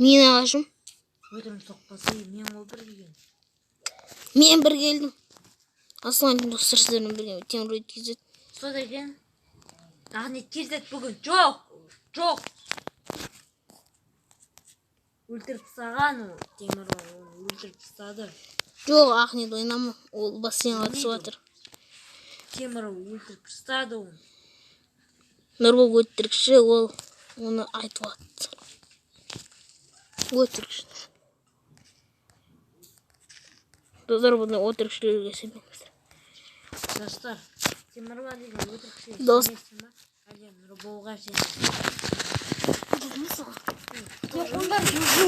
Мен ағашым. Өтірім соқпаса, мен ғой бір келген. Мен бір келдім. Ассалаумағалейкум, достар, сіздермен бірге Темір өткізеді. Сол екен. Ахмет келді бүгін. Жоқ, жоқ. Өлтіріп тастаған ол Темірлан, оны өлтіріп тастады. Жоқ, Ахмет ойнама. Ол бассейнға түсіп жатыр. Темір өлтіріп тастады оны. Нұрбол өтірікші, ол оны айтып жатыр. Өтірікші. Достар, бұны өтірікшілерге сенбеңіздер. Достар, Темірлан деген өтірікші. Дос. Сенесің ба? Әлде Нұрболға сенесің?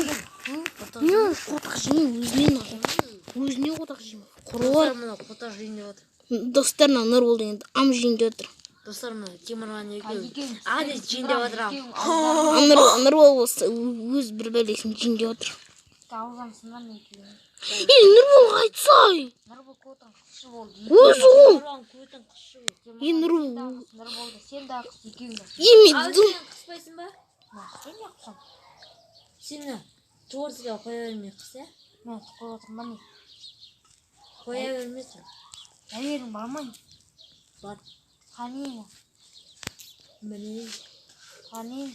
Мен қотақ жемей, өзінен өзіне қотақ жемей. Құры. Достар, мына қотақ жейін деп отыр. Достар, мына Нұрбол деген ам жейін деп отыр. Достар, мына Темірлан екеуі. Ахмет жейін деп отыр. Нұрбол болса өз бір бәлесін жейін деп отыр. Ауыздан сынған екеуі. Ей, Нұрбол айтсай. Нұрбол көтің қысшы болды. Өзі ғой. Нұрлан көтің қысшы болды. Ей, Нұрбол. Нұрболды сен де қыс, екеуің де. Ей, мен Ал дым. сен қыспайсың ба? Мен не қысам? Сені творцияға қоя бермей қыс, иә? Мен қойып отырмын ба не? Қоя бермесін. Әйелің бар ма? Бар. Қане? Міне. Қане?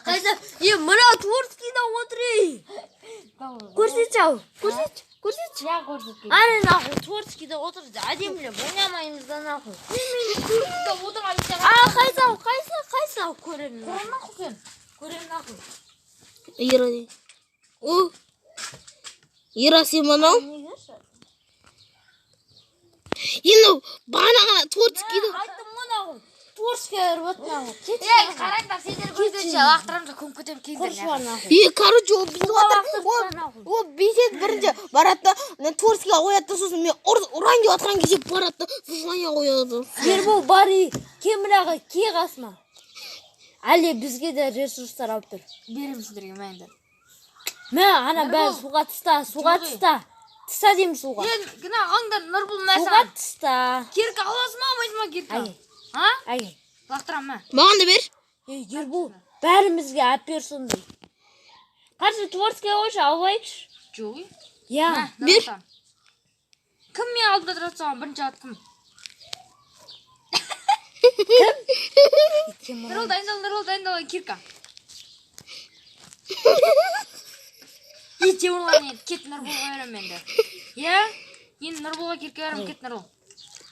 Қайсы? Е, мына творцкийда отыр ей. Көрсетші ал. Көрсетші. Көрсетші. Я көрсетпеймін. Әне нахуй творцкийда отыр. Әдемілеп ойнамаймыз да нахуй. А, қайсы ал, қайсы, қайсы ал көремін. Көрем нахуй сен. Көремін нахуй. Ира деген. О. Ира, сен мынау? Неге? Енді бағана ғана творческийді. Айттым ғой нахуй. Творцкий ұрып отыр нахуй. Ей, қараңдар, сендер көрсетші, лақтырамын да көміп кетемін Құршы келіңдер. бар нахуй. Е, короче, ол бүйтіп жатыр. Нахуй. Ол бүйтеді бірінші барады да, мына творческийға қояды да, сосын мен ұрайын деп жатқан кезде барады да, выживание қояды. Ербол бар ей, кемір аға, ке қасыма. Әлі бізге де ресурстар алып тұр. Беремін сендерге мәңді. Мә, ана бәрі суға тыста, суға тыста. Тыста деймін суға. Е, гына ағаңдар Нұрбол мә Суға саған. тыста. Кирка аласың ба, алмайсың ба кирка? Әй, А? әй. Лақтырамын мә. Маған да бер. Ей, Ербол, бәрімізге әп бер сондай. Қарсы творческий қойшы, алып алайықшы. Жоқ. Я, Мә, Бер. Нұрсұлтан. Кім мен алдымда тұрады соған бірінші ат кім? Нұрбол дайындал, Нұрбол дайындал, кирка. Ей, Темірлан енді кет Нұрболға беремін енді. Иә? Енді Нұрболға кирка беремін, кет Нұрбол.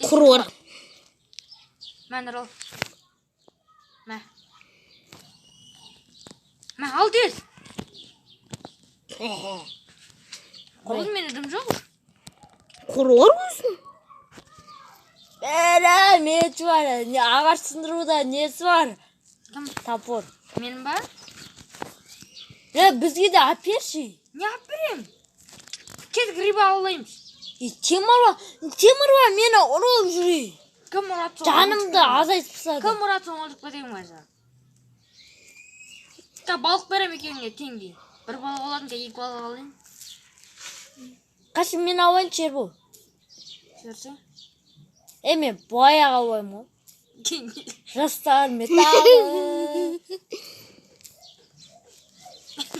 Құры бар. Мә, Нұрбол. Мә. Мә, ал тез. Болды, менде дым жоқ. Құры бар өзің. бәрі меч бар, не ағаш сындыруда несі бар? Кім? Топор. Менің ба? Е, бізге де әп берші. Не алып беремін? Кет гриб аулаймыз. Ей, Темірлан, Темірлан мені ұрып жүр. ей. Кім ұрады соны Жанымды азайтып тастады. Кім ұрады соны өлтіріп кетемін қазір. Та балық беремін екеуіңе теңдей. Бір балық алатын, екі балық алайын. Қашы мен алайыншы Ербол. Жіберсе. Е, мен баяғы алайын ғой. Жастар металы.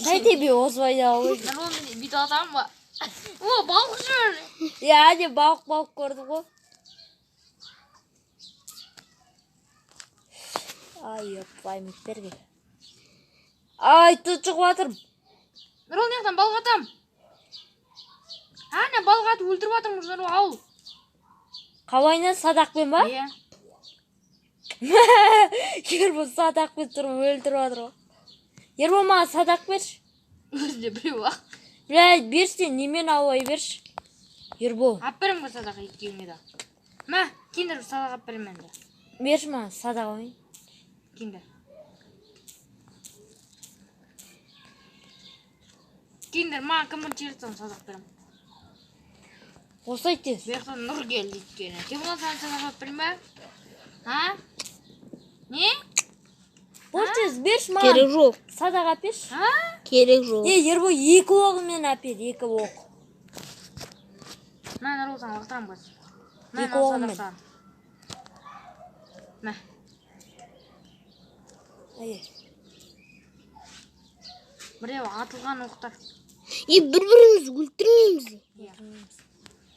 Қайте би осылай да алайын. Нұрбол мен бүйтіп атамын ба? О, балық жүр. Е, әне балық балық көрдік ғой. Ай, ёпай, берге. Ай, тут шығып жатырмын. Нұрбол мына жақтан балық атам. Әне балық атып өлтіріп жатырмыз Нұрбол ал. Қалайынан садақпен ба? Иә. Ербол садақпен тұрып өлтіріп жатыр ғой. Ербол маған садақ берші. Өзінде біреу ақ. Блядь, берші де немен аулай берші. Ербол, Алып беремін ғой садақ екеуіңе де. Мә, келіңдер садақ алып беремін енді. берші маған садақ алайын. Келіңдер. Келіңдер, маған кім бірінші келеді соны садақ беремін. Осылай тез. Бұл жақтан нұр келді өйткені. Темірлан саған садақ алып берейін ба? А? Не? Бол тез, берші маған. Керек жоқ. Садақ әперші. А? Керек жоқ. Е, Ербол екі оғымен әпер, екі оқ. Мә, Нұрбол саған лақтырамын қазір. Мә, Екі мынау садақ оғымен. саған. Мә. Әй. Біреу атылған оқтар. И бір-бірімізді өлтірмейміз.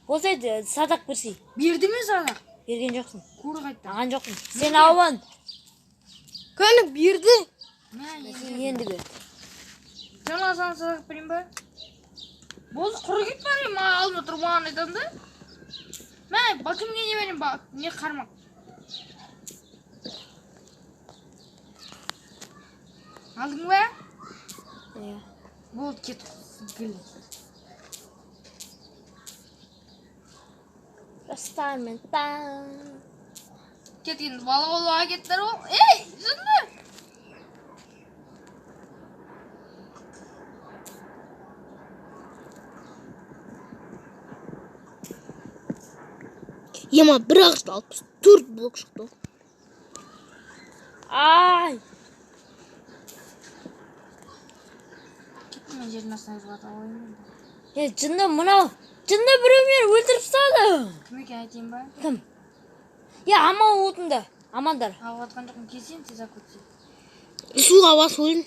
Болса еді, садақ берсей. Берді ме садақ? Берген жоқсың. Көрі қайтты. Алған жоқпын. Сен алған. Кәні берді. Мә, Сен енді бер. Жаңа саған садақ берейін ба? Болды, құры кет бар, маған алдында тұрып маған айтамын да. Мә, кімге не берейін, не қармақ. Алдың ба? Иә. Болды, кет. Гүл. Жастармен таң. Кет енді балық аулауға кеттір ол. Ей, жынды! Ема бір ағашта 64 блок шықты. Ай! Кеттім мен жердің астына кіріп ата алайын енді. Е, жынды мынау. Жынды біреу мені өлтіріп тастады. Кім екенін айтайын ба? Кім? Е, аман отында. Амандар. Алып жатқан жоқпын, келсең тез ақ өтсей. Суға басып өлдім.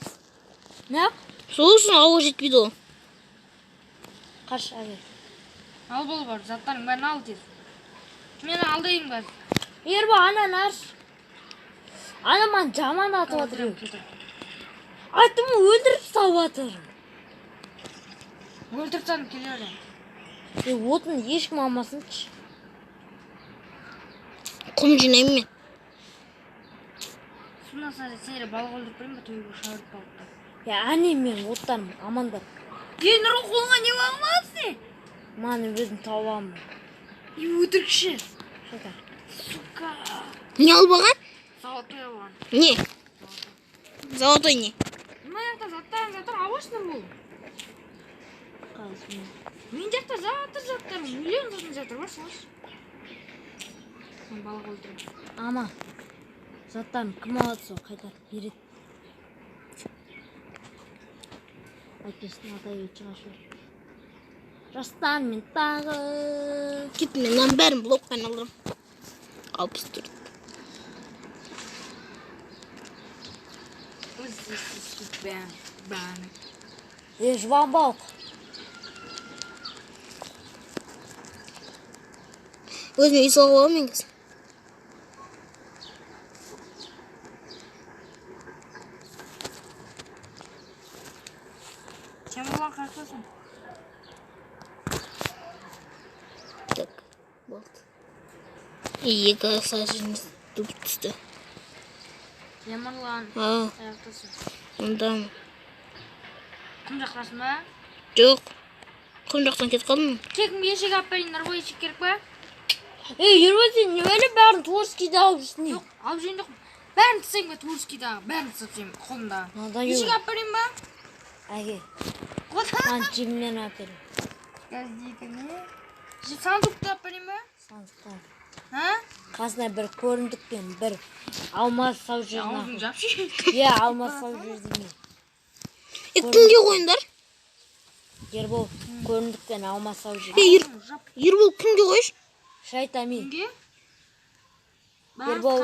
Не? Сол үшін ауа жетпейді ол. Қаш, әге. Ал бол бар, заттарың бәрін ал тез. Мені алдайын бәрі. Ербол, ананы аш. Ана маған жаман атып жатыр. Айттым ғой, өлтіріп тастап жатыр. Өлтіріп тастадым, келе беремін. Е, отын ешкім алмасыншы. Құм жинаймын мен. Судың астына сендер балық өлтіріп берейін ба, төбеге ұша беріп балықты. Е, әне мен оттарым амандар. Е, Нұрбол, қолыңа не алмадың? Маған өзім тауып аламын. Е, өтірікші. Шота. Сука. Не алып алған? Золотой алған. Не? Золотой не? Мына жақта заттарың жатыр, алшы Нұрбол. Қазір. Мен жақта жатыр заттар, миллион заттың жатыр, бар салшы. Мен балық өлтіремін. Ама. Заттарын кім алады сол қайтарып береді. Әйтпесін атай өтіп шыға. Жастар мен тағы. Кеттім мен мынаның бәрін блокқа айналдырамын. 64. Е, жуан балық. Өзіме үй салып аламын мен қазір. Сен бұған қаяқтасың? Так, болды. Екі саженец туып түсті. Темірлан, А, қаяқтасың? мындамын. Құм жақтасың ба? Жоқ. Құм жақтан кетіп қалдым. Кел, кімге ешек алып берейін, Нұрбол, ешек керек па? Ей, Ербол, сен не бәле бәрін творческийді алып жүрсің не? Жоқ, алып жүрген жоқпын. Бәрін тастаймын ба творческийдағы, бәрін тастап тастаймын қолымдағы. Надоел. Ешек алып берейін ба? Әке, Қот. маған жеммен алып бер. Газдикіні. Сандукты алып берейін ба? Сандыққа. А? Қасына бір көрімдік пен бір алмаз салып жүр. Аузың жапшы. Иә, алмаз салып жүр деймін. Е, кімге қойыңдар? Ербол, көрімдік пен алмаз салып жүр. Е, Ербол кімге қойшы? Шайтами. Кімге? Ербол,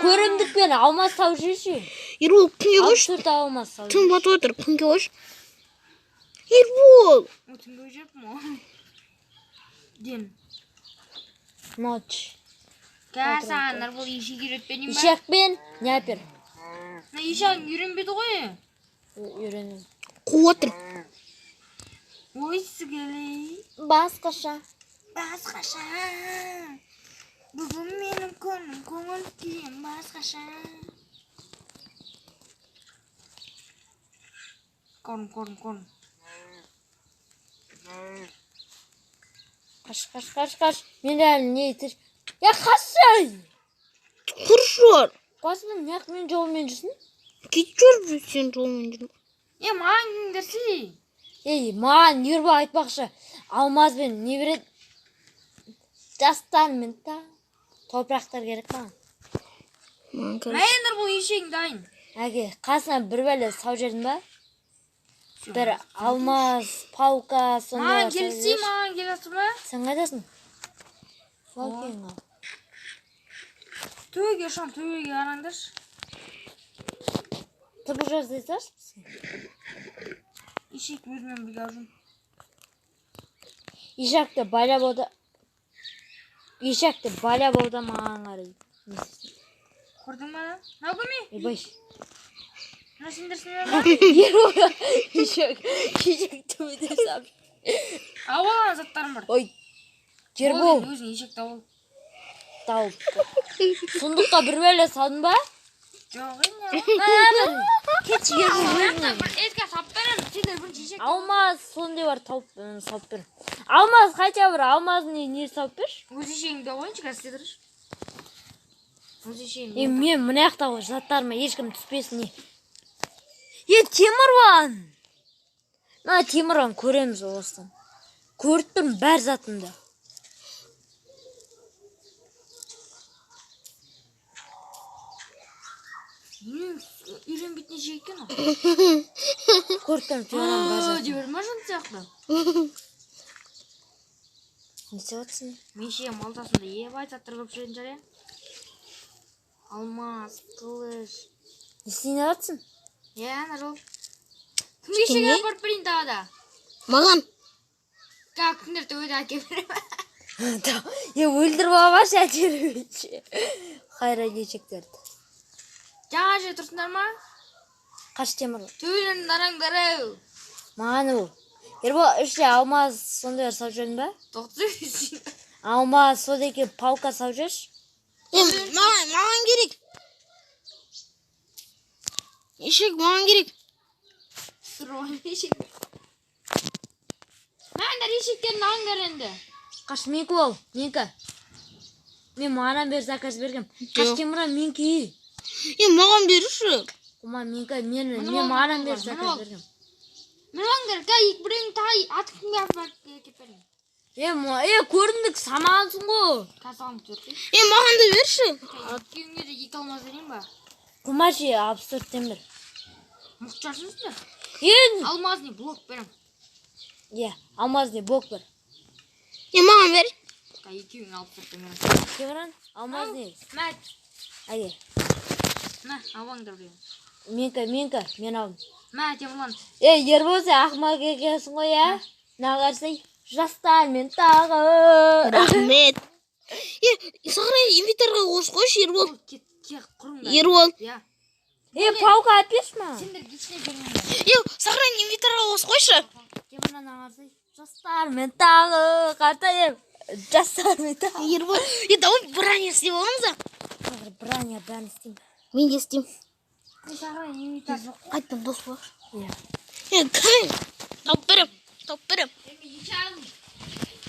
көрімдік пен алмаз салып жүрші. Ербол кімге қойшы? 64 алмаз салып Түн батып отыр, кімге қойшы? Ербол! О, түнге жүріппін ғой. Ден. Ночь. Қазір саған Нұрбол ешек үйретіп берейін ба? Ешекпен не әпер? Мына ешегің үйренбеді ғой. Үйренемін. Қуып отыр. Ой, сігілей. Басқаша. Басқаша. Бүгін менің күнім, көңіл күйім басқаша. Корм, корм, корм. Қаш, қаш, қаш, қаш. Мен әлі не етір? Я қашай! Құрыш бар. Қасымда неғып мен жолмен жүрсің? Кетіп жүр, сен жолмен жүрме. Е, маған келіңдерші. Ей, маған Ербол айтпақшы, алмазбен не береді? Жастармен та топырақтар керек маған. Маған короче. Мә, Нұрбол, ешегің дайын. Әке, қасына бір бәле салып жібердің ба? Бір алмаз, палка, сондай Маған келсе, маған келесің ба? Сен қайдасың? Палкаң ал. Төбеге ұшам, төбеге қараңдаршы. Тыбыр жаздай салшы бізге. Ешек өзімен бірге алып жүрмін. Ешекті байлап ода. Ешекті байлап ода маған қарай. Көрдің ба? Мынау кім? Ойбай. Мына сендерсіңдер ма? Ешек, ешек төбеде сап. Алып ал ана заттарым бар. Ой. Ербол Өзің ешекті алып ал. тауып. Сұндыққа бір бәле салдың ба? Жоқ, енді. Кетші Ербол өзіңе. Бір етке сап беремін. Сендер бірінші ешек. Алмаз сондай бар тауып салып бер. Алмаз хотя бір алмазын не салып берші. Өз ешегіңді алып алайыншы, қазір істей тұршы. Өз ешегіңді. Е, мен мына жақтағы заттарыма ешкім түспесін. Не. Е, Темірлан! Мына Темірлан көреміз осыдан. Көріп тұрмын бәр затымды. Үйренбейтін ешек екен ол. Көріп тұрмын Темірлан бәр затымды. Дей берме жын сияқты. Не істеп отырсың? Мен ешегім малтасында ебай заттар көп жүретін шығар, иә? Алмаз, қылыш. Не істейін деп жатсың? Иә, ана жол. Кімге ешек апарып берейін тағы да? Маған. Как кімдер төбеде әкеліп беремін. Е, өлтіріп алмашы әйтеуір. Қайран ешектерді. Жаңа жерде тұрсыңдар ма? Қаш Темірлан. Төбелерін араңдар ау. Маған ол. Ербол, іште алмаз сондайлар салып жүрдің ба? Тоқтасың. Алмаз содан кейін палка салып жүрші. Е, маған керек. Ешек маған керек. Ешек. Маңдар ешектерін алыңдар енді. Қаш менікі ол, менікі. Мен маған бері заказ бергем. Қаш Жоқ. Темірлан менікі. Е, маған берші. Құма менікі, мен Мініп мен ал, маған мініп бері ал, заказ мініп ал. бергем. Мініп алыңдар, кәй біреуің тағы аты кімге апарып әкеліп берейін. Е, е, көріндік, самағансың ғой. Қазір алып төрт. Е, маған да берші. Екеуіңе де екі алмаз берейін ба? Құма ше, 64-тен бір. Мықты шығарсыңдар. Е, Алмазный блок беремін. е, алмазный блок бір. Е, маған бер. Кәй екеуіңе 64-тен беремін. Темірлан, алмазный. Мә, Әке, мә, алыңдар біреуін. менікі, менікі, мен алдым. Мә, Темірлан. Е, Ербол, сен ақымақ екенсің ғой, иә? Мына қарасай, жастармен тағы. Рахмет. Е, сағрай инвентарға қосып қойшы, Ербол. Кет, кет, құрыңдар. Ербол. Иә. Е, палка алып берші маған. Сендер ештеңе бермеңдер. Е, сағрай инвентарға қосып қойшы. Темірлан ағасы, жастармен тағы қартайып, жастармен тағы. Ербол. Е, давай броня істеп аламыз а. Қазір броня бәрін істеймін. Мен де істеймін. Мен саған инвентар жоқ. Қайтадан дос болайықшы. Иә. Е, кім? Тауып берем. Тауып берем.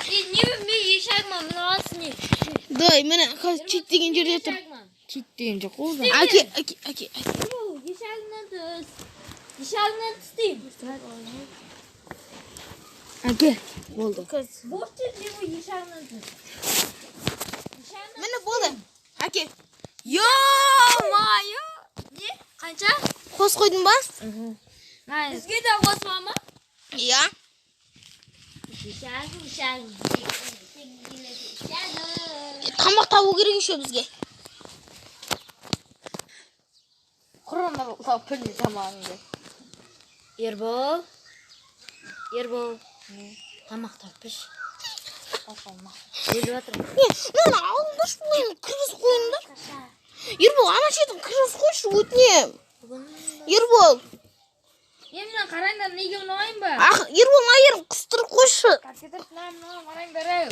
Е, не мен ешагыма мынағансың не? Давай, міне, қазір чит деген жерде тұр. Чит деген жоқ қой. Әке, әке, әке. Ешагынан түс. Ешагынан түс деймін. Әке, болды. Бос жер не бұл ешагынан түс. Міне болды. Әке. Ё-моё! Не? Қанша? Қос қойдың ба? Мә, Бізге де қосма ма? Иә. Ешагым, ешагым. Ешагым. Тамақ табу керек еще бізге. құрыңдар тауып бермей тамағыңды. Ербол. Ербол. Тамақ тауып берші. Өліп жатырмын. Не, мынаны алыңдаршы, бұны кіргізіп қойыңдар. Ербол, ана жерден кіргізіп қойшы, өтінемін. Ербол. Е, мына қараңдар, неге ұнайын ба? Ақ, Ербол, мына жерін қыстырып қойшы. Кетіп мына мына қараңдар ау.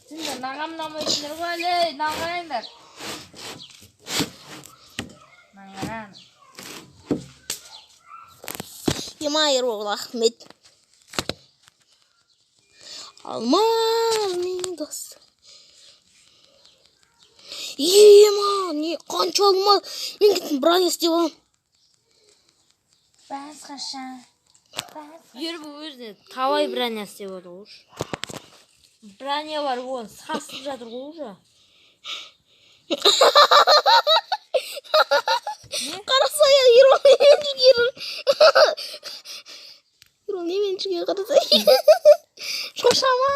Сендер мынаған ұнамайсыңдар ғой әлі, мынаған қараңдар. Мынаған қараңдар. Ема, Ербол, рахмет. Алмазный дос. Ема, не қанша алмаз. Мен кеттім броня істеп аламын. Басқаша. Ербол өзіне талай броня істеп отыр ғой. Броня бар, оны сасып жатыр ғой уже. Қарасай, Ербол немен жүргенін. Ербол немен жүргенін қарасай. Шошама.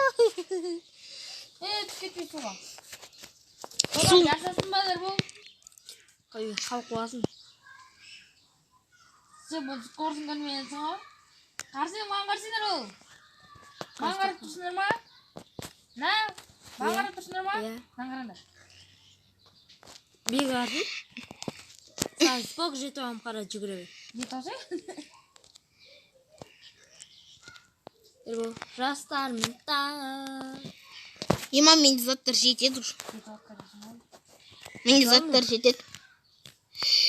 Е, түсіп кетпей суға. Содан жасасын ба Ербол? Қой, халық боласың. Сен бұл скорсын көрмегенсің ғой? Қарасың, маған қарасыңдар ол. Маған қарап тұрсыңдар ма? На, маған қарап тұрсыңдар ма? Иә. Маған қараңдар. Бек артын. Саған спок жетіп алып қара жүгіре бер. Не тауса? Ербол, жастармын тағы. Ема, менде заттар жетеді уже. Менде заттар жетеді.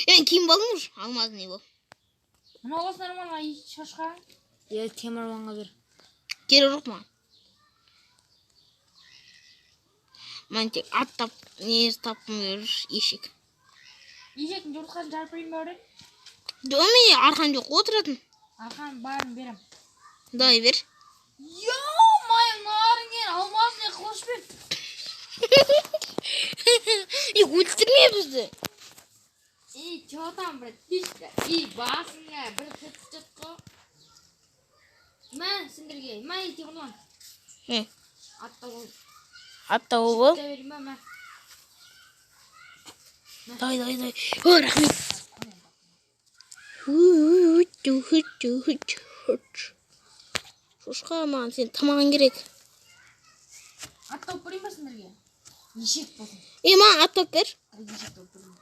Мен киім алдым уже. Алмадым не бол. Мынау аласыңдар ма, мына шашқа? Иә, Темірланға бер. Керек жоқ маған. Мен тек ат тап, не тапқым келіп жүр, ешек. Ешектің жұртқасын жарып берейін ба, Өрен? Жоқ, менде арқан жоқ отыратын. Арқан барын берем. Давай бер. Ё-моё, мыналарың алмазный қылышпен. Ей, өлтірме бізді. Ей, чё там, братишка? Ей, басыңа бір хедшот қой. Мә, сендерге, мә, Темірлан. Е, Ат тауып. Ат тауып ал. Та берейін ба, мә. Давай, давай, давай. О, рахмет. Ху, ху, ху, ху, ху. Шошқа, маған сен тамағың керек. Ат тауып берейін ба сендерге? Ешек болсын. Е, маған ат тауып бер. Ешек тауып берейін.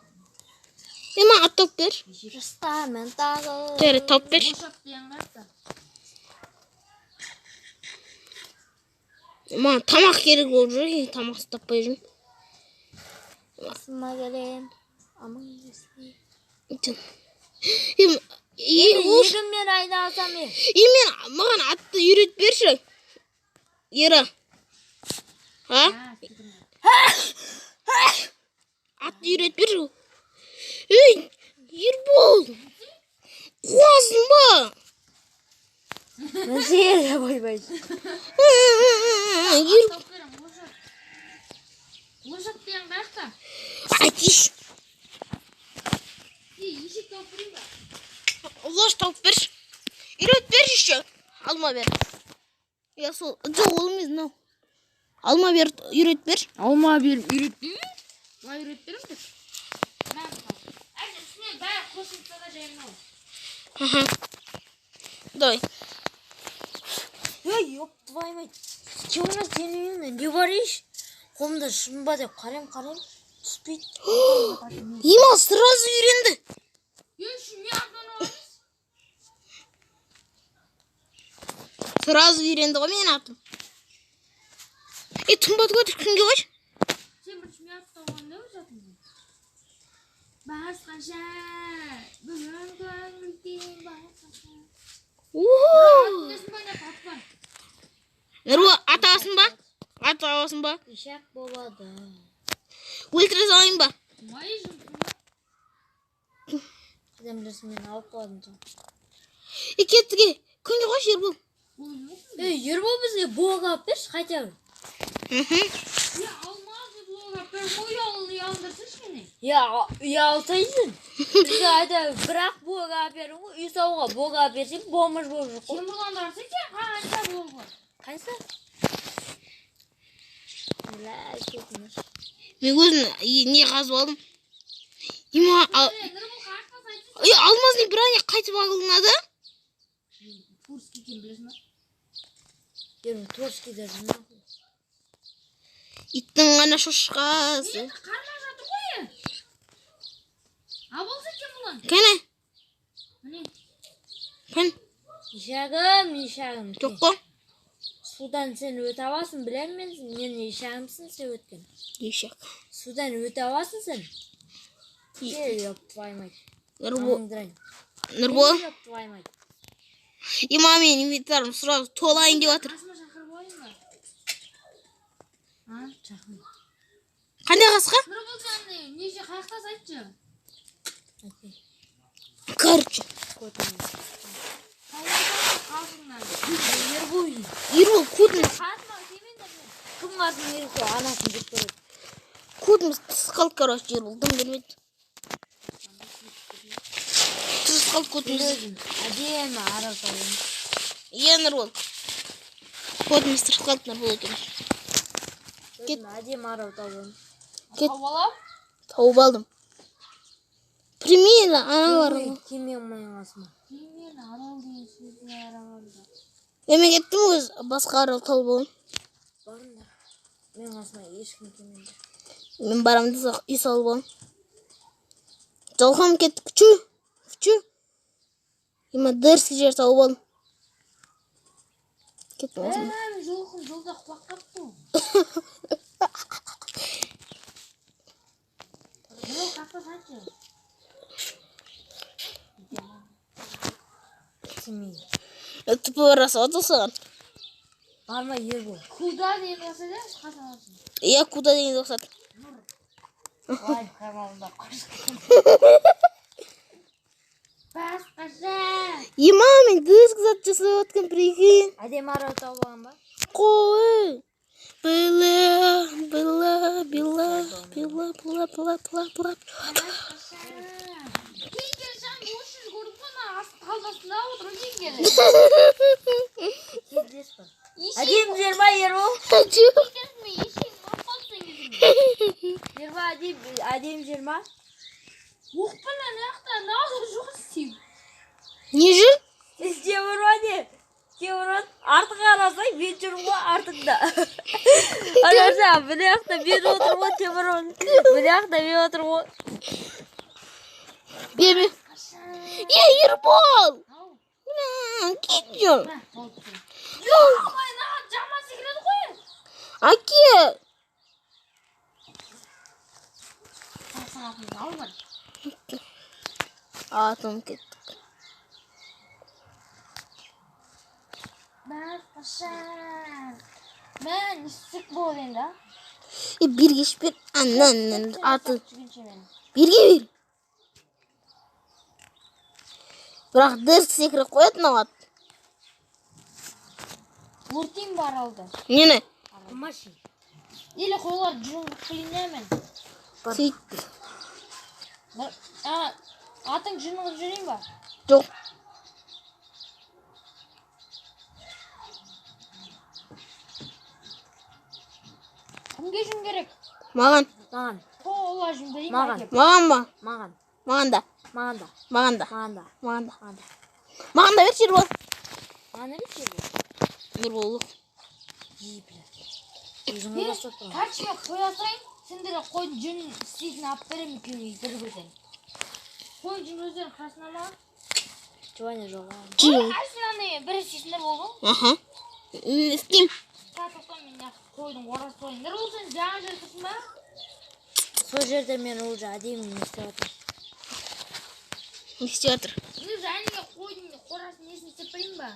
Е, маған ат тауып бер. Жастармын тағы. Жарайды, тауып бер. Лошадь деген қаяқта? Маған тамақ керек болып жүр. Е, тамақ таппай жүрмін. Қасыма келем. Аман есен. Е, е, ош. Егінмен айналысам е. Е, мен маған атты үйретіп берші. Ера. А? Атты үйретіп берші. Ей, Ербол. Қуасың ба? Міне ойбай. Ер... Тауып беремін, лошадь. Лошадь деген қаяқта? Айтиш. Ей, ешек тауып берейін ба? Лош тауып берші. Үйретіп берші еще. Алма бер. Я сол, жоқ, ол емес, мынау. Алма бер, үйретіп бер. Алма беріп үйретпеймін. Былай үйретіп беремін деп. Мә, мысалы. Әне, үстіне бәрі қосылса да жай мынау. Аха. Давай. Ей, ёб твою мать. Темірлан, сенің үйіңде не бар еш? Қолымда шын ба деп қараймын, қараймын. Түспейді. Има сразу үйренді. Ей, шу не атынан аламыз? Сразу үйренді ғой менің атым. Е, тұнбады көтер, күнге қойшы. Сен бірінші мен ат тауған не жатырсың? Басқаша. Бүгін көңіл күйім басқаша. Уху. Несін ба, не ат бар? Нұрбол, ат аласың ба? Ат аласың ба? Ишак болады. Өлтіре салайын ба? Май жұртың ба? Қайдан білесің, мен алып қойдым соны. Е, кеттік, е. Күнге қойшы, Ербол. Ол не? Ей, Ербол, бізге блок алып берші хотя бы. Мхм. Я алмазный блок алып бер, ой, ұялдырсыншы мені. Я, ұялсайсың. Бізге айда бірақ блок алып бердің ғой. Үй салуға блок алып берсең, бомж болып жүр ғой. Темірланды қарасайшы, қанша блок бар. Қайсы? Бля, кетіңіз. Мен өзім не қазып алдым. Има, Е, Нұрбол, қаяқтан айтсайшы. е, алмазный броня қайтып алынады? Турский екенін білесің ба? Ербол, Торскийде жүр нахуй. Иттің ғана шошқасы. Е, қармақ жатыр ғой, е. Ал болса Темірлан. Кәне, Міне. кәне, Ишагым, ишагым. жоқ қой. Судан сен өте аласың, білемін мен, мен ишагымсың сен өткен. Ешек. Судан өте аласың сен. Ей, ёб твою мать. Нұрбол, Амаңдырайын. Нұрбол. Ей, ёб твою мать. Има, менің инвентарым сразу толайын деп жатыр. Қасыма шақырып алайын ба? А? Шақырма. Қандай қасқа? Нұрбол, сен неше қаяқтасың айтшы. Айтпай. Короче, Көтіңнен. Қасыңнан. Ербол. Ербол, көтіміз, Қасыма тимеңдер мен. Кім қасым Ербол, анасын жеп көреді. Көтіміз тыс қалды, короче, Ербол, дым бермеді. Тыс қалды көтіміз. Өзім әдемі арал тауым. Иә, Нұрбол. Көтіміз тыс қалды, Нұрбол екеуміз. Өзім әдемі арал тауым. Кет. Тауып алам. Тауып алдым. Прими аналар. Кеме менің қасыма. Мен арал деген сөзге қарағанда. Мен кеттім өз басқа арал тауып аламын. Барыңдар. Менің қасыма ешкім келмейді. Мен барамын да үй салып аламын. Жалқам кетті. Күчі. Күчі. Ема дерзкий жер тауып алдым. Кеттім Ә, осында. мен жолқым жолда құлап қалыпты. Жоқ, қақта саншы. Кеме. Тупо бара салады саған. Барма, Ербол. Куда деген болса да, қасаласың. Иә, куда дегенге ұқсады. Лайв каналында қошқан. Басқаша. Ема, мен дерзкий зат жасап жатқан, прикинь. Әдемі арал тауып алған ба? Қой. Была, была, была, была, была, была, была, была. Басқаша. Кейін келсем, осы жүз көрдім ғой, ана талдасында отыр кейін келі. Кездес па? Әдемі жер ма, Ербол? Хочу. Ербол, әдемі жер ма? Оқпын ана жақта, мынау жоқ істеймін. Не жүр? Темірбан не? Темірбан артқа қарасаң мен жүрмін ғой артыңда. Қараса, мына жақта мен отырмын ғой Темірбан. Мына жақта мен отырмын ғой. Бері. Е, Ербол! Мә, кет жүр. Жоқ, ана жаман секіреді ғой. Әке. Сағатымды алма. Атым кетті. Басқаша. Мә, не істесек болады енді, а? Е, берге бер. Аннан, аты. Жүргенше мен. Берге бер. Бірақ дерзкий секіріп қояды мынау ат. Өртейін ба аралды? Нені? Машин. Или қойлар жүн қылып қылайын мен. Сөйт. А, атың жүн қылып жүрейін ба? Жоқ. Кімге жүн керек? Маған. Маған, Қойлар жүн берейін ба Маған. әкеп? Маған ба? маған, Маған да. маған да, Маған да. маған да, Маған да. маған да. Маған да берші, Ербол. Маған да берші, Ербол. Ербол. Ей, бля. Өзіңе бастап тұрған. Короче, мен қоя салайын, сендерге қойдың жүнін істейтін алып беремін екеуіңе бір бірден. Қой жүн өздерің қасына ма? Желание жоқ. Жүр. Қайсынан не бір істейсіңдер болды ғой. Аха. Істеймін. Та тоқта мен мына қойдың орасы қояйын. Нұрбол, сен жаңа жерде тұрсың ба? Сол жерде мен уже әдемі не істеп жатырмын. Не істеп жатыр? Мен жәнеге қойдың қорасын несін істеп берейін ба?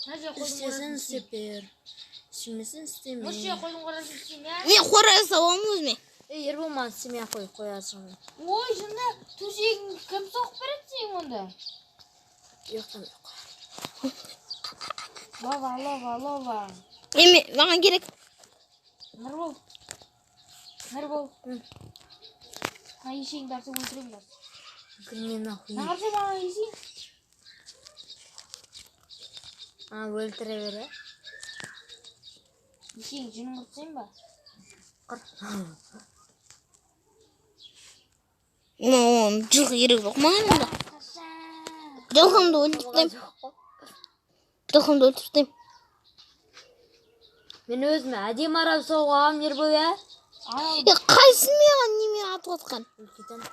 Мына жерге қойдың Істесең қорасын істеп бер. Істемесең істеме. Осы жерге қойдың қорасын істеймін, иә? Мен қора жасап аламын өзіме. Ей, Ербол, маған істемей ақ қой, қоясың. Ой, жында төсегіңді кім соғып береді сенің онда? Ұйықтамай ақ қой. Лава, лава, лава. Еме, маған керек. Нұрбол. Нұрбол. Мына ешегіңді алса өлтіремін қазір. Кірме нахуй. Мына қарасай маған есек. А, өлтіре бер, ә? Ешегің жүнін қыртсайын ба? Қыр. Маған жылқы керек жоқ маған онда. Жылқымды өлтіріп тастаймын. Жылқымды өлтіріп тастаймын. Мен өзіме әдемі арал соғып аламын, Ербол, ә? Арал Е, қайсы маған немен атып жатқан? Өлкетен.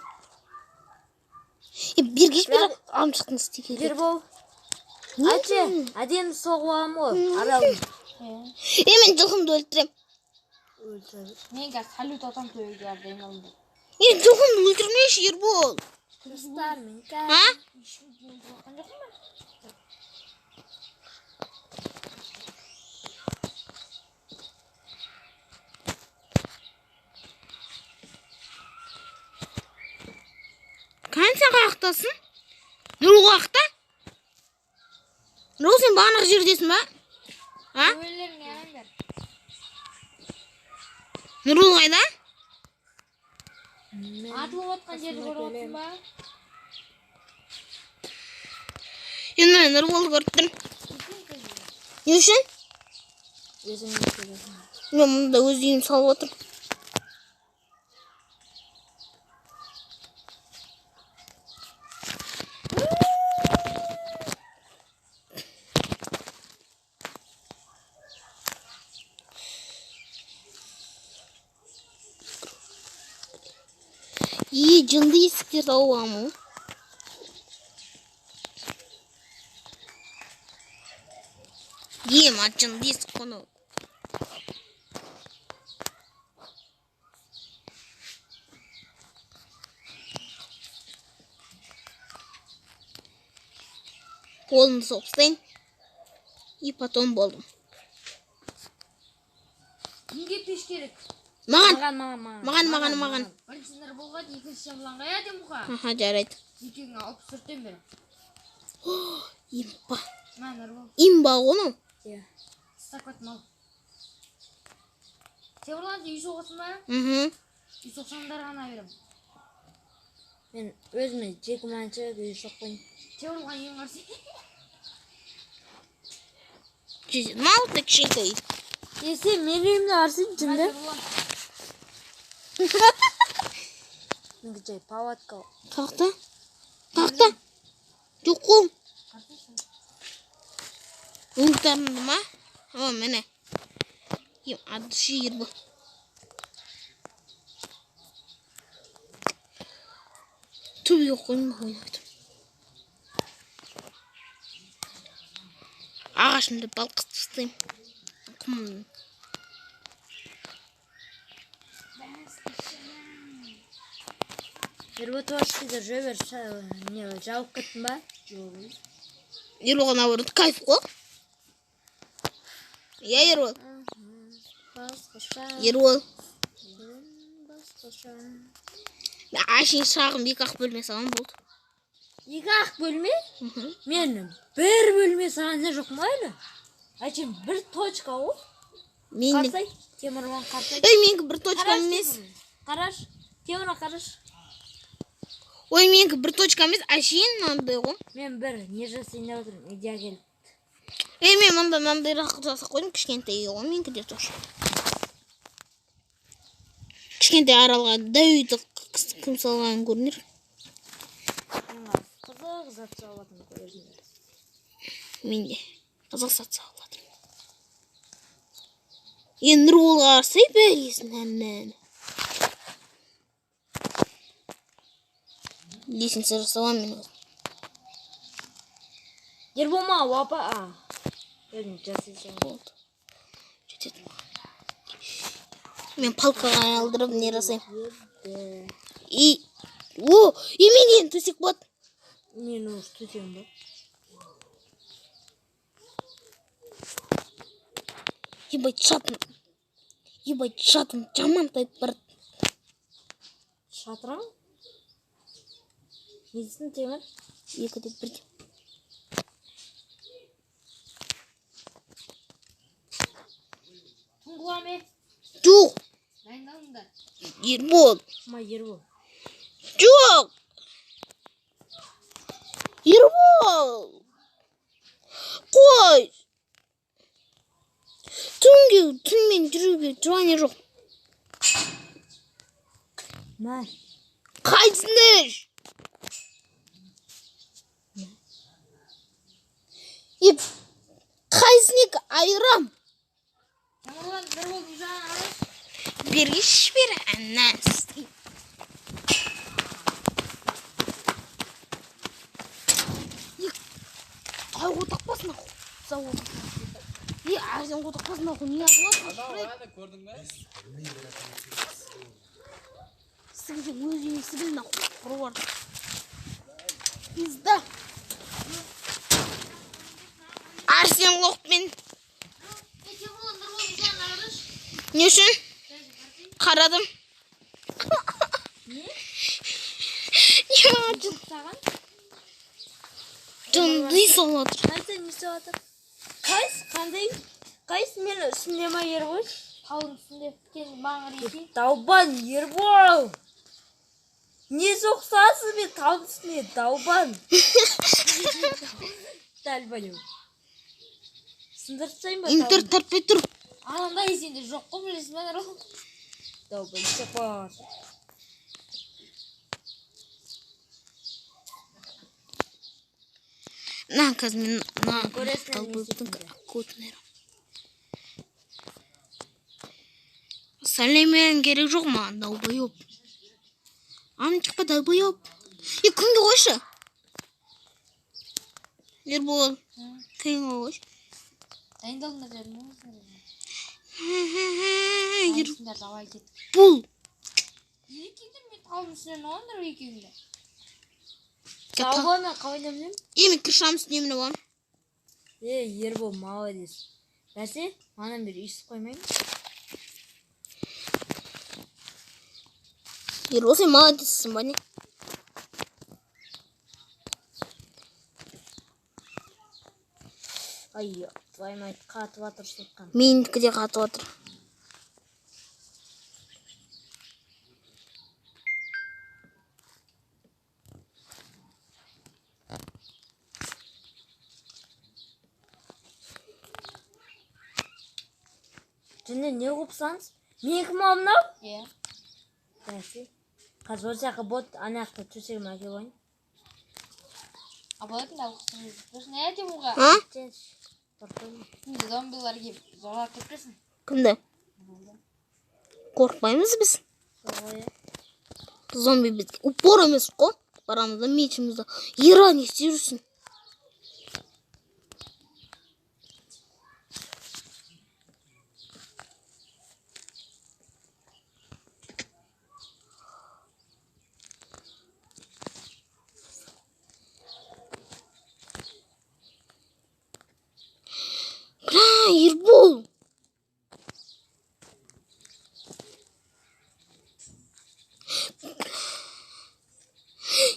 Е, бергеш бер амшықтың істей керек. Ербол, айтшы, әдемі соғып аламын ғой, аралын. Е, мен жылқымды өлтірем. Өлтіре бер. Мен қазір салют атамын төбеге дайындалдым. Е, жылқымды өлтірмеші, Ербол. Достар, мен А? қазір Ешкім өлтіріп жатқан жоқпын ба? Кән сен қаяқтасың? Нұрбол қаяқта? Нұрбол, сен бағанағы жердесің ба? А? Төбелеріңе қараңдар. Нұрбол қайда? Атылып жатқан жерді көріп отырсың ба? Енді мен Нұрболды көріп тұрмын. Не үшін? Өзің өлтіресің. Мен мұнда өз үйімді салып отырмын. Жынды есіктер тауып аламын ғой. Ема, жынды есік қой. Қолымды соғып тастайын. И потом болдым. Кімге пеш керек? Маған, Маған, маған, маған, маған, маған. Бірінші Нұрболға, екінші Темірланға, иә, Темірға? Аха, жарайды. Екеуіңе 64-тен беремін. Имба. Мә, Нұрбол, Имба ғой мынау. Иә. ұстап кет мал. Темірлан, сен үй соғасың ба? Мхм. Үй соқсаңдар ғана беремін. Мен өзіме жеке меншік үй соқпайын. Темірлан ең қарсы. Мал да кішкентай. Е, сен менің үйімді арсың, жынды. Темірлан, Менікі жай палатка. Қақта. Қақта. Жоқ қой. Ұмытарынды ма? О, міне. Ем, от души Ербол. Түбіге қоймай ойнайды. Ағашымды балқытып тастаймын. Құмын. Ербол творческийді жүре бер, не, жауып кеттің ба? Ерболға наоборот кайф қой. Иә, Ербол. Басқаша. Ербол. Басқаша. Мен әшейін шағын екі ақ бөлме саламын болды. Екі ақ бөлме? Мхм. Мен бір бөлме саған не жоқ ма әлі? Әшейін бір точка ғой. Мен Қарасай, Темірлан қарасай. Ей, менікі бір точка Қарашы, емес. Темірлан. Қарашы, Темірлан қарашы. Ой, менікі бір точка емес, әшейін мынандай ғой. Мен бір не жасайын деп отырмын, идея келіп. Ей, мен мында мынандайрақ жасап қойдым, кішкентай үй ғой менікі де тоже. Кішкентай аралға дәу үйді кім салғанын көрінер. Мен қызық зат салып жатырмын, көресіңдер. Мен де қызық зат салып жатырмын. Е, Нұрболға қарасай бәлесін әммәні. Лестница жасап мен өзім. Ербол ма, опа. Өзім жасай саламын. Болды. Жетеді маған. Мен палкаға айналдырып не жасаймын. Еді. И, о, и мен енді төсек болады. Мен уже төсегім бар. Ебать, шатым. Ебать, шатым. Жаман тайып барады. Шатырың? Не дейсің, Темір? Екі деп бір деп. Тұңғыла ме? Жоқ, Дайындалыңдар. Ербол. Ма, Ербол. Жоқ. Ербол. Қой. Түнге, түнмен жүруге желание жоқ. Мә. Қайсыңдар? Е, қайсынікі айырам? Темірлан, Нұрбол, үй жағына қарашы. Бергеш бері, әнә. Тай отақпасын нахуй. Завод. Е, Арсен отақпасын нахуй. Не атылады? Әне көрдің бе? Сігілсең өз үйіңе сігіл нахуй. Құры бар. Пизда. Арсен лоқпен. Е, Темірлан, Нұрбол, үй жағына қарашы. Не үшін? Қарадым. Не? Не маған Саған? жынды салып жатыр. Қайсы не істеп жатыр? Қайсы қандай? Қайсы менің үстімде ма, Ербол? Таудың үстінде. Сен маған қарай. Далбан, Ербол! Не соқсасың мен таудың үстіне, далбан! Далбан. Сындырып тастайын ба Интер тауды? тартпай тұр. Анандай сенде жоқ қой, білесің ба, Нұрбол? Далбан, сапар. На, қазір мен на Көресің, не долбоебтің істейтініңді. кодын айырамын. Сәлемен керек жоқ маған, долбоеб. Аны шықпа, долбоеб. Е, күнге қойшы. Ербол, күнге қойшы. Дайындалыңдар дедім ғой сендерге. Дайынсыңдар, давай кеттік. Ербол. Екеуіңдер мен таудың үстінен алыңдар екеуіңді. Тауға мен қалай мінемін? Е, мен крышаның үстіне мініп аламын. Е, Ербол, молодец. Бәсе, манадан бері өйстіп қоймаймын. Ербол, сен молодецсің ба не? Ай, твою мать, қатып жатыр соққан. Менікі де қатып отыр. Түнде не қылыпсаңыз? Менікі ма мынау? Иә. Бәсе. Қазір осы жаққа бот, ана жақта төсегім әкеліп қояйын. А болатын да оқысың. Сосын не айтайын оға? А? Сен қорықпаймын. Түнде зомбилар келіп зорлап кетпесін. Кімді? Қорықпаймыз біз. Сол ғой, иә. Зомби бізге упор емес қой. Барамыз да мечімізді. Ера, не істеп жүрсің? Бля, Ербол.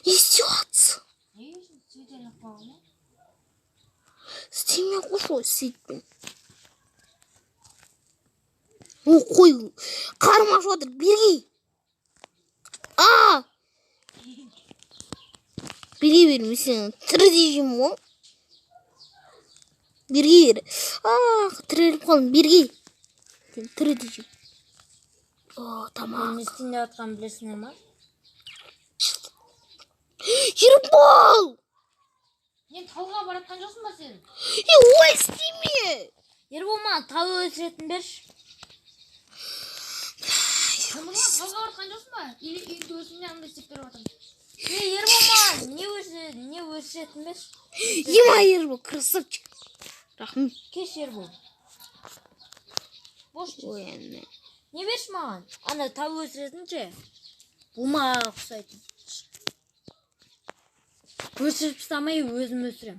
Не істеп жатсың? Не үшін сүйден қалған ма? Істемей ақ қойшы ғой, сөйтпен. О, қой, қарым ашып жатыр, бергей. А! Бере бер, мен сені тірідей жеймін ғой. Бергей бер. А, тіреліп қалдым, бергей. Сені тірідей жеймін. О, Мен тамақ. не істейін деп жатқанын білесіңдер ма? Ербол! Мен тауға баратқан жоқсың ба сен? Е, ой, істеме! Ербол, маған тау өсіретін берші. Темірлан тауға баратқан жоқсың ба? Или үйді өзіңе андай істеп беріп жатырмын. Е, Ербол, маған не өсіретін, не өсіретін берші. Ема, Ербол, красавчик. Рахмет. Кеш, Ербол. Бош. Ой, әне. Не берші маған? Ана тау өсіретін ше. Бумаға ұқсайтын. Өсіріп тастамай өзім өсірем.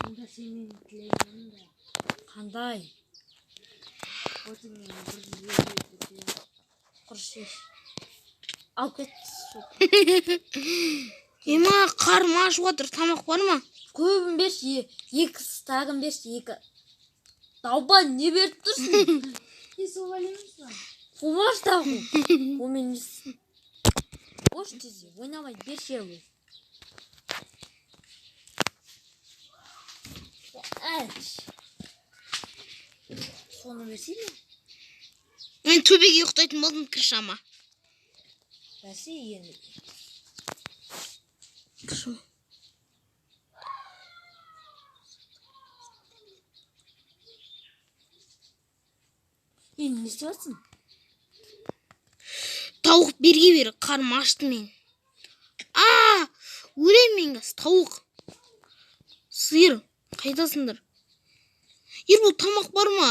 Онда сен менің тілегім да. Қандай? Отыңмен бір жерге Құрыш еш. Алып кет. Ема, қарным ашып жатыр, тамақ бар ма? Көбін берші, екі стагын берші, екі. Дауба не беріп тұрсың? Не сол әлеміз ба? Қумаш тағы. Онымен не істейсің? Бош тезе, ойнамай берші Ербол. Әш. Соны берсей ме? Мен төбеге ұйықтайтын болдым крышама. Бәсе енді. Крышама. Енді не істеп жатсың? Тауық берге бер, қарным ашты мен. А, өлемін мен қазір, тауық. Сиыр, қайдасыңдар? Ербол, тамақ бар ма?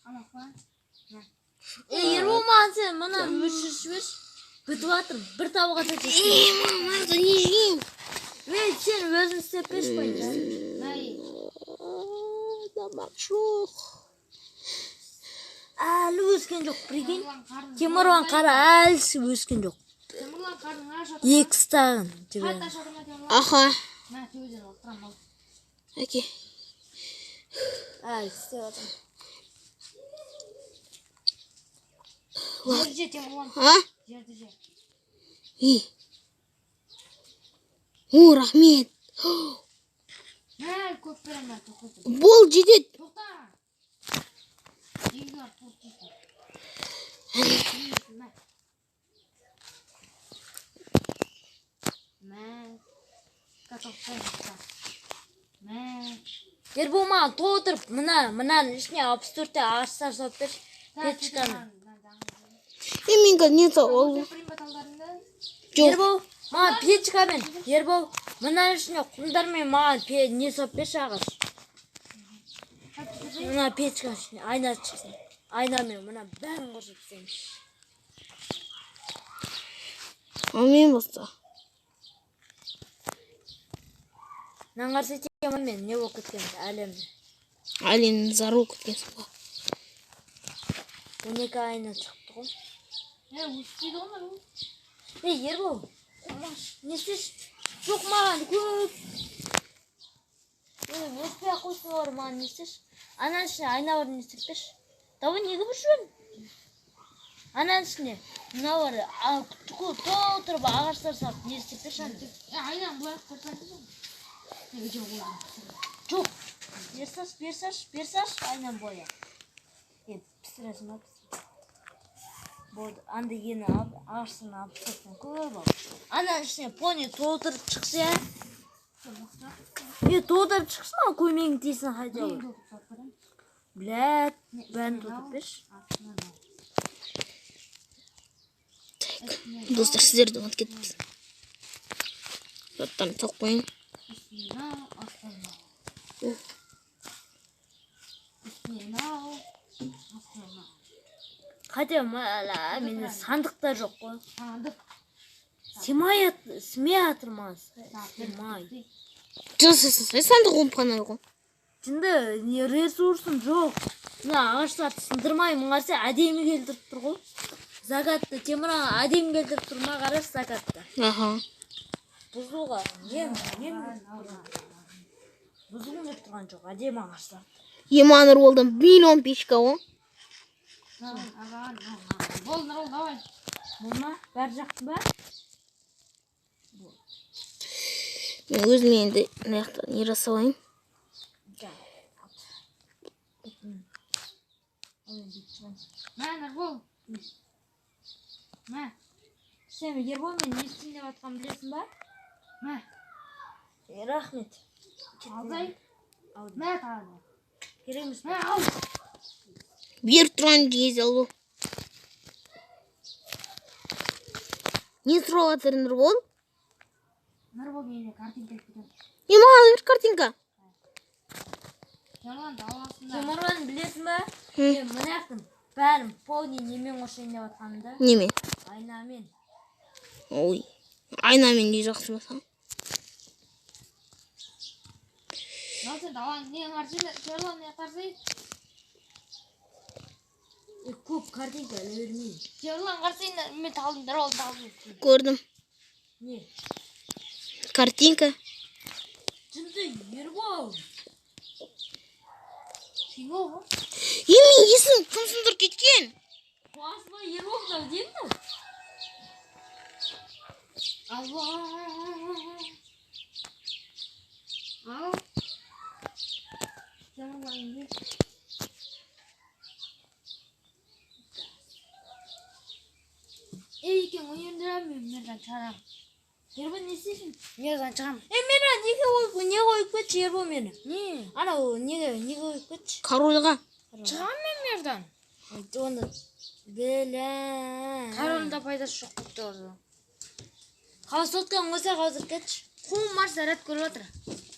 Тамақ па? Е, Ербол, маған сен мынаны өшіріп жіберші. Бітіп жатыр. Бір табаға да жетпейді. Ема, мына не жеймін? Ей, сен өзің істеп берші қойыңыз. Най. Тамақ жоқ. Әлі өскен жоқ, прикинь. Темірлан қарның. Темірлан қара, әлі өскен жоқ. Темірлан қарның аш жатыр. Екі стагын Қатты жіберем. аш жатыр ма Темірлан? Аха, Мә, төбеден алып тұрамын, ал. әке. Әлі істеп жатыр. Жерді же, Темірлан. А? Жерді же. И. О, рахмет. Мә, көп беремін, мә, тоқтат. Бол, жетеді. Тоқта. Жегізі бар, торт жейсің. Мә. Мә. Тоқта. Мә. Ербол, маған толтырып, мына, мынаның ішіне 64-те ағаштар салып берші. Печканы. Е, мен қазір не тауып Берейін ба талдарыңды? Жоқ. Ербол, маған печкамен, Ербол, мынаның ішіне құмдармен маған не салып берші, ағаш. Мына печка ішіне айна шықсын. Айнамен мына бәрін қосып тастаймын. Ал мен болса. Мынаны қараса, мен не болып кеткен әлемде. Әлемнің зар болып кеткенсің ғой. 12 айна шығыпты ғой. Е, өспейді ғой мынау. Ей, Ербол, не істеші? Жоқ, маған көп. Ой, өспей ақ қойсын олар, маған не істеші? Ананың ішіне айна бар, не істеп берші. Давай, неге бір жүрмін? Ананың ішіне мына бар, көп толтырып ағаштар салып не істеп берші ана. Е, айнаны былай қойсаң. Неге жеп қойдың? Жоқ. Бер салшы, бер салшы, бер салшы айнаны боя. Е, пісіресің ба? Пісір. Болды, анда ені алып, ағаштан алып тастайсың, көп алып. Ананың ішіне пони толтырып шықса, е, толтырып шықсын, ал көмегің тисін хотя бы. Блядь, бәрін толтырып берші. Так, достар, сіздерді ұмытып кетіппіз. Заттарын салып қояйын. Үстіне ал, астына ал. Үстіне ал, астына ал. Хотя мала, менде сандық та жоқ қой. Сандық. Сыймай сымай жатыр маған. Сыймай. Жасасай, сандық қана ғой. Жынды, не ресурсым жоқ. Мына ағаштарды сындырмаймын, қараса, әдемі келтіріп тұр ғой. Закатты Темір аға әдемі келтіріп тұр ма, қарашы закатты. Аха. Бұзуға нем бұзғым келіп тұрған жоқ, әдемі ағаштар. Ема, Нұрболдан миллион печка ғой. Бол, Нұрбол, давай. Болды ма? Бәрі жақты ба? Мен өзіме енді мына жақта не жасап алайын. Мә, Нұрбол. Мә, Сен, Ербол, мен не істейін деп жатқанын білесің ба? мә. Е, рахмет. Алдай. Алдым. Мә, тағы да. Керек емес. Мә, ал. Беріп тұрған кезде алу. Не сұрап жатыр, Нұрбол? Нұрбол, менде картинка алып кетемін. Е, маған бер картинка. Темірлан даласында. Темірлан, білесің ба? Хм. Мен мына жақтың бәрін полный немен қосайын деп жатқанымды. Неме? Айнамен. Ой. Айнамен не жақсы болса. Мынау сен даланың не қарсы, Темірлан, не қарсы? Е, көп картинка іле бермеймін. Темірлан, қарсы, мен талдым, Нұрбол, талдым. Көрдім. Не? Картинка. Жынды, Ербол. Сен ғой. Е, мен есім кім сындырып кеткен? Қуасың ба, Ербол, мынау не мынау? Алла. Ал. Темірлан, не? Ей, екен өнердіремін мен мирдан шығамын. Ербол, не істейсің? Мирдан шығамын. Е, мені неге қойып, не қойып кетші, Ербол, мені? Не? Анау неге қойып кетші? Корольға. Шығамын мен мирдан. Оны бля. Корольда пайдасы жоқ болып тұр. Қазір сотканы қойса, қазір кетші. Қолым бар, заряд көріп жатыр.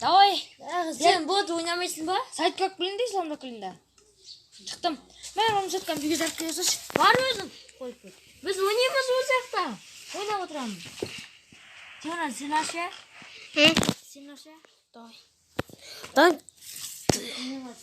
Давай. Сен бот ойнамайсың ба? Сайтқа кірейін де, исламда кірейін да. Шықтым. Мә, оның сотканы үйге заряд кіре салшы. Бар өзің. Қойып кет. Біз ойнаймыз ол жақта. Ойнап отырамыз. Теміран, сен аш, иә? Hı? Сен аш, иә? Давай. Давай. Ойнамас.